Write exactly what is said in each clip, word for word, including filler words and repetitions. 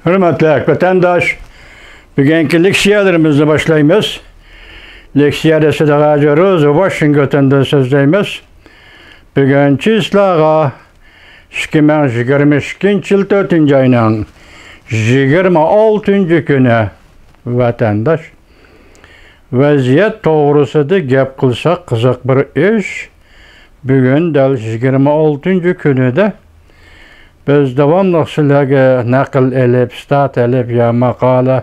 ھۆرمەتلىك ۋەتەنداش، بۈگۈنكى لېكسىيەلىرىمىزنى باشلايمىز. لېكسىيەدە سىدىق ھاجى روزى ۋاشىنگتوندىن سۆزلەيمىز. بۈگۈن چىسلاغا ئىككى مىڭ يىگىرمە ئىككىنچى يىل تۆتىنچى ئاينىڭ يىگىرمە ئالتىنچى كۈنى. ۋەتەنداش، ۋەزىيەت توغرىسىدا گەپ قىلساق قىزىق بىر ئىش. بۈگۈن دەل يىگىرمە ئالتىنچى كۈنىدە بىز داۋاملىق سىلەرگە نەقىل ئېلىپ، ستات ئېلىپ يا ماقالە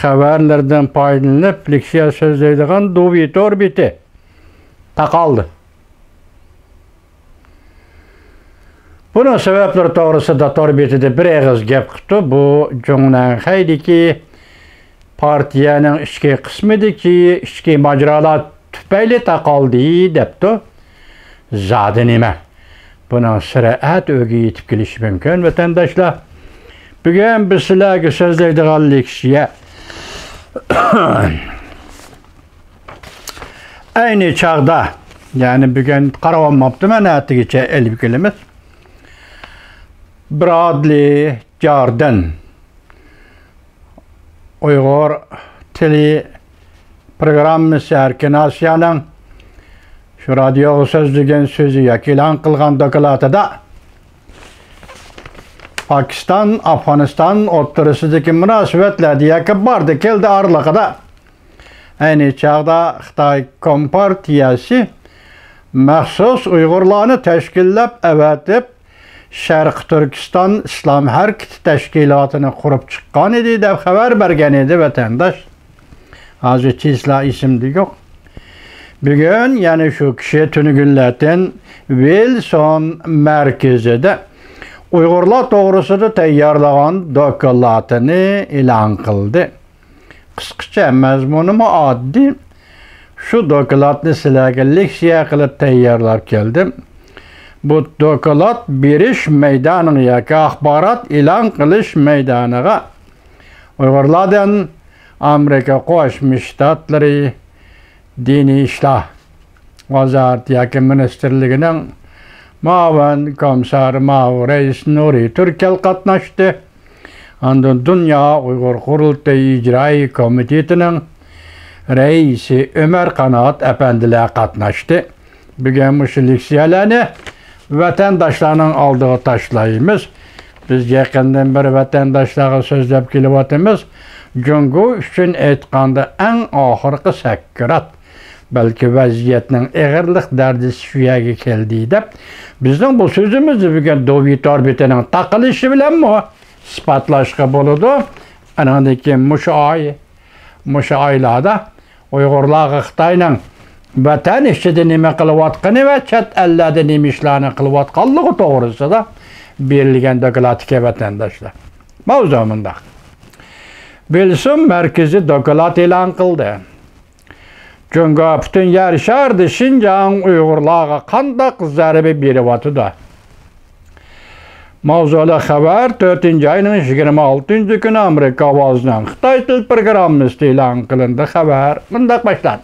خەۋەرلىرىدىن پايدىلىنىپ لېكسىيە سۆزلەيدىغان دوۋى تور بېتى تاقالدى. بۇنىڭ سەۋەبلىرى توغرىسىدا تور بېتىدە بىر ئېغىز گەپ قىپتۇ. بۇ جۇڭنەنخەيدىكى پارتىيەنىڭ ئىچكى قىسمىدىكى ئىچكى ماجىرالار تۈپەيلى تاقالدى دەپتۇ. زادى نېمە؟ بۇنىڭ سىرى ئەتە ئۆيگە يېتىپ كېلىشى مۇمكىن، ۋەتەنداشلار. بۈگۈن بىز سىلەرگە سۆزلەيدىغان لېكسىيە ئەينى چاغدا، يەنى بۈگۈن قاراۋالماپتىمەن، ئەتىگىچە ئېلىپ كېلىمىز. برادلى جاردىن، ئۇيغۇر تىلى پروگراممىسى ئەركىن ئاسىيانىڭ شۇ رادىيوغا سۆزلىگەن سۆزى ياكى ئېلان قىلغان دوكلاتىدا پاكىستان، ئافغانىستان ئوتتۇرىسىدىكى مۇناسىۋەتلەردە ياكى باردى كەلدى ئارىلىقىدا ئەينى چاغدا خىتاي كومپارتىيەسى مەخسۇس ئۇيغۇرلارنى تەشكىللەپ ئەۋەتىپ، شەرقىي تۈركىستان ئىسلام ھەرىكىتى تەشكىلاتىنى قۇرۇپ چىققان ئىدى دەپ خەۋەر بەرگەن ئىدى، ۋەتەنداش. ھازىر چىسلا ئېسىمدە يوق. بۈگۈن يەنە شۇ كىشى تۈنۈگۈنلەتىن ۋىلسون مەركىزىدە ئۇيغۇرلار توغرىسىدا تەييارلىغان دوكلاتىنى ئېلان قىلدى. قىسقىچە، مەزمۇنىمۇ ئاددىي. شۇ دوكلاتنى سىلەرگە لېكسىيە قىلىپ تەييارلاپ كەلدىم. بۇ دوكلات بېرىش مەيدانىغا ياكى ئاخبارات ئېلان قىلىش مەيدانىغا ئۇيغۇرلاردىن ئامېرىكا قوشما شتاتلىرى دىنىي ئىشلار ۋازارىتى ياكى مىنىستىرلىكىنىڭ مۇئاۋىن كومىسسارى، ماۋۇ رەئىس نۇرى تۈركەل قاتناشتى. ئاندىن دۇنيا ئۇيغۇر قۇرۇلتىيى ئىجرائىي كومىتېتىنىڭ رەئىسى ئۆمەر قانات ئەپەندىلەر قاتناشتى. بۈگۈن مۇشۇ لېكسىيەلەرنى ۋەتەنداشلارنىڭ ئالدىغا تاشلايمىز. بىز يېقىندىن بېرى ۋەتەنداشلارغا سۆزلەپ كېلىۋاتىمىز. جۇڭگو ئۈچۈن ئېيتقاندا ئەڭ ئاخىرقى سەكرات. بەلكى ۋەزىيەتنىڭ ئېغىرلىق دەرىجىسى شۇ يەرگە كەلدى دەپ، بىزنىڭ بۇ سۆزىمىزنى بۈگۈن دوۋى تور بېتىنىڭ تاقىلىشى بىلەنمۇ ئىسپاتلاشقا بولىدۇ. ئانىڭدىن كېيىن مۇشۇ ئاي، مۇشۇ ئايلاردا ئۇيغۇرلارغا خىتاينىڭ ۋەتەن ئىچىدە نېمە قىلىۋاتقىنى ۋە چەت ئەللەردە نېمە ئىشلارنى قىلىۋاتقانلىقى توغرىسىدا بېرىلگەن دوكلاتىكەن، ۋەتەنداشلار. ماۋزۇ مۇنداق. ۋىلسون مەركىزى دوكلات ئېلان قىلدى. جۇڭگو پۈتۈن يەر شارىدا شىنجاڭ ئۇيغۇرلارغا قانداق زەربە بېرىۋاتىدۇ؟ ماۋزۇلۇق خەۋەر تۆتىنچى ئاينىڭ يىگىرمە ئالتىنچى كۈنى ئامېرىكا ئاۋازىنىڭ خىتاي تىل پروگراممىسىدا ئېلان قىلىندى. خەۋەر مۇنداق باشلاندى.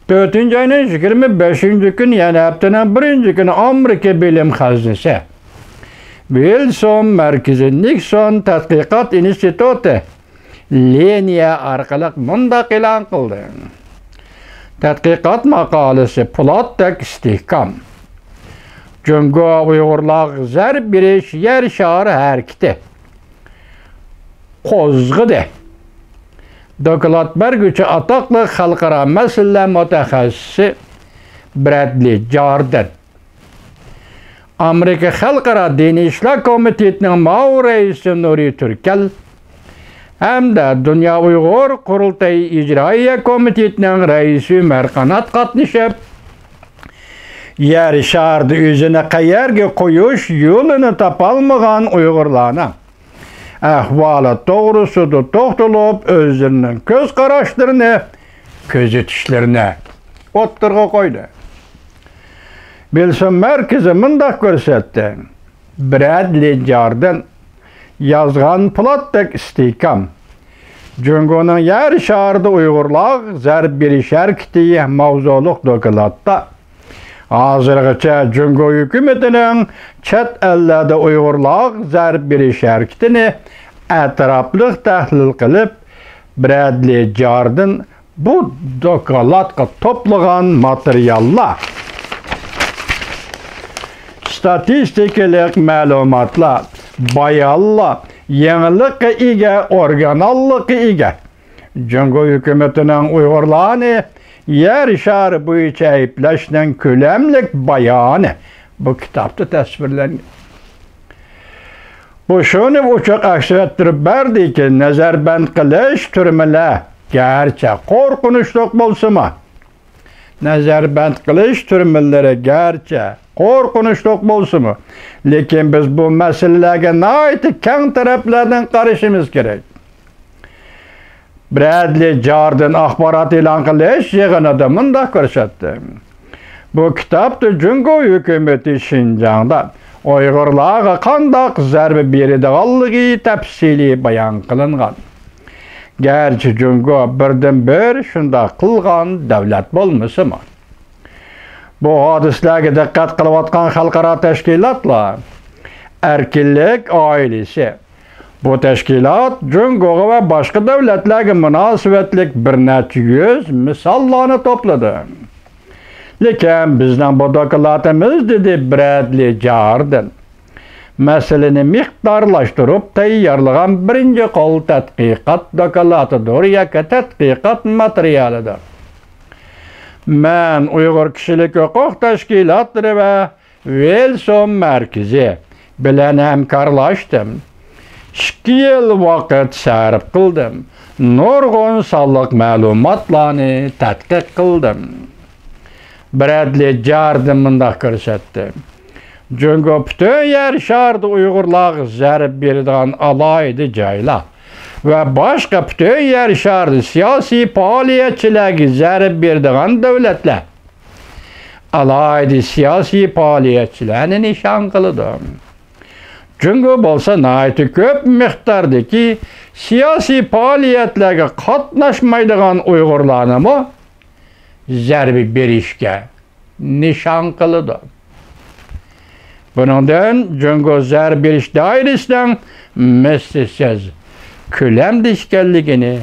تۆتىنچى ئاينىڭ يىگىرمە بەشىنچى كۈنى، يەنى ھەپتىنىڭ بىرىنچى كۈنى ئامېرىكا بىلىم خەزنىسى ۋىلسون مەركىزى نىكسون تەتقىقات ئىنستىتۇتى لىنىيە ئارقىلىق مۇنداق ئېلان قىلدى. تەتقىقات ماقالىسى پولاتتەك ئىستىھكام. جۇڭگو ئۇيغۇرلارغا زەربە بېرىش يەر شارى ھەرىكىتى قوزغىدى. دوكلات بەرگۈچى ئاتاقلىق خەلقئارا مەسىلىلەر مۇتەخەسسىسى برەدلى جاردىن، ئامېرىكا خەلقئارا دىنىي ئىشلار كومىتېتىنىڭ ماۋۇ رەئىسى نۇرى تۈركەل ھەمدە دۇنيا ئۇيغۇر قۇرۇلتىيى ئىجرائىيە كومىتېتىنىڭ رەئىسى ئۆمەر قانات قاتنىشىپ، يەر شارىدا ئۆزىنى قەيەرگە قويۇش يولىنى تاپالمىغان ئۇيغۇرلارنىڭ ئەھۋالى توغرىسىدا توختىلىپ، ئۆزلىرىنىڭ كۆز قاراشلىرىنى، كۆزىتىشلىرىنى ئوتتۇرىغا قويدى. ۋىلسون مەركىزى مۇنداق كۆرسەتتى. برەدلى جاردىن يازغان پولاتتەك ئىستىھكام. جۇڭگونىڭ يەر شارىدا ئۇيغۇرلارغا زەربە بېرىش ھەرىكىتى ماۋزۇلۇق دوكلاتتا ھازىرغىچە جۇڭگو ھۆكۈمىتىنىڭ چەت ئەللەردە ئۇيغۇرلارغا زەربە بېرىش ھەرىكىتىنى ئەتراپلىق تەھلىل قىلىپ، برەدلى جاردىن بۇ دوكلاتقا توپلىغان ماتېرىياللار، ستاتىستىكىلىق مەلۇماتلار، بايانلار يېڭىلىققا ئىگە، ئورىگىناللىققا ئىگە. جۇڭگو ھۆكۈمىتىنىڭ ئۇيغۇرلارنى يەر شارى بويىچە ئەيىبلەشنىڭ كۆلەملىك بايانى بۇ كىتابتا تەسۋىرلەنگەن. بۇ شۇنى ئوچۇق ئەكس ئەتتۈرۈپ بەردىكى، نەزەربەند قىلىش، تۈرمىلەر گەرچە قورقۇنچلۇق بولسىمۇ، نەزەربەند قىلىش تۈرمىلىرى گەرچە قورقۇنچلۇق بولسىمۇ، لېكىن بىز بۇ مەسىلىلەرگە ناھايىتى كەڭ تەرەپلەردىن قارىشىمىز كېرەك. برەدلى جاردىن ئاخبارات ئېلان قىلىش يىغىنىدا مۇنداق كۆرسەتتى: بۇ كىتابتا جۇڭگو ھۆكۈمىتى شىنجاڭدا ئۇيغۇرلارغا قانداق زەربە بېرىدىغانلىقى تەپسىلىي بايان قىلىنغان. گەرچە جۇڭگو بىردىنبىر شۇنداق قىلغان دۆلەت بولمىسىمۇ، بۇ ھادىسىلەرگە دىققەت قىلىۋاتقان خەلقئارا تەشكىلاتلار، ئەركىنلىك ئائىلىسى، بۇ تەشكىلات جۇڭگوغا ۋە باشقا دۆلەتلەرگە مۇناسىۋەتلىك بىر نەچچە يۈز مىساللارنى توپلىدى. لېكىن بىزنىڭ بۇ دوكلاتىمىز، دېدى برەدلى جاردىن، مەسىلىنى مىقدارلاشتۇرۇپ تەييارلىغان بىرىنچى قول تەتقىقات دوكلاتىدۇر ياكى تەتقىقات ماتېرىيالىدۇر. مەن ئۇيغۇر كىشىلىك ھوقۇق تەشكىلاتلىرى ۋە ۋىلسون مەركىزى بىلەن ھەمكارلاشتىم. ئىككى يىل ۋاقىت سەرپ قىلدىم. نۇرغۇن سانلىق مەلۇماتلارنى تەتقىق قىلدىم. برەدلى جاردىن مۇنداق كۆرسەتتى: جۇڭگو پۈتۈن يەر شارىدا ئۇيغۇرلارغا زەربە بېرىدىغان ئالاھىدە جايلار ۋە باشقا پۈتۈن يەر شارىدا سىياسىي پائالىيەتچىلەرگە زەربە بېرىدىغان دۆلەتلەر، ئالاھىدە سىياسىي پائالىيەتچىلەرنى نىشان قىلىدۇ. جۇڭگو بولسا ناھايىتى كۆپ مىقداردىكى سىياسىي پائالىيەتلەرگە قاتناشمايدىغان ئۇيغۇرلارنىمۇ زەربە بېرىشكە نىشان قىلىدۇ. بۇنىڭدىن جۇڭگو زەربە بېرىش دائىرىسىنىڭ مىسلىسىز كۆلەمدە ئىكەنلىكىنى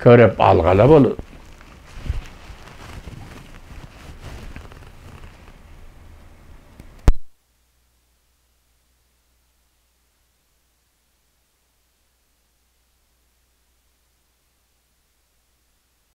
كۆرۈپ ئالغىلى بولىدۇ.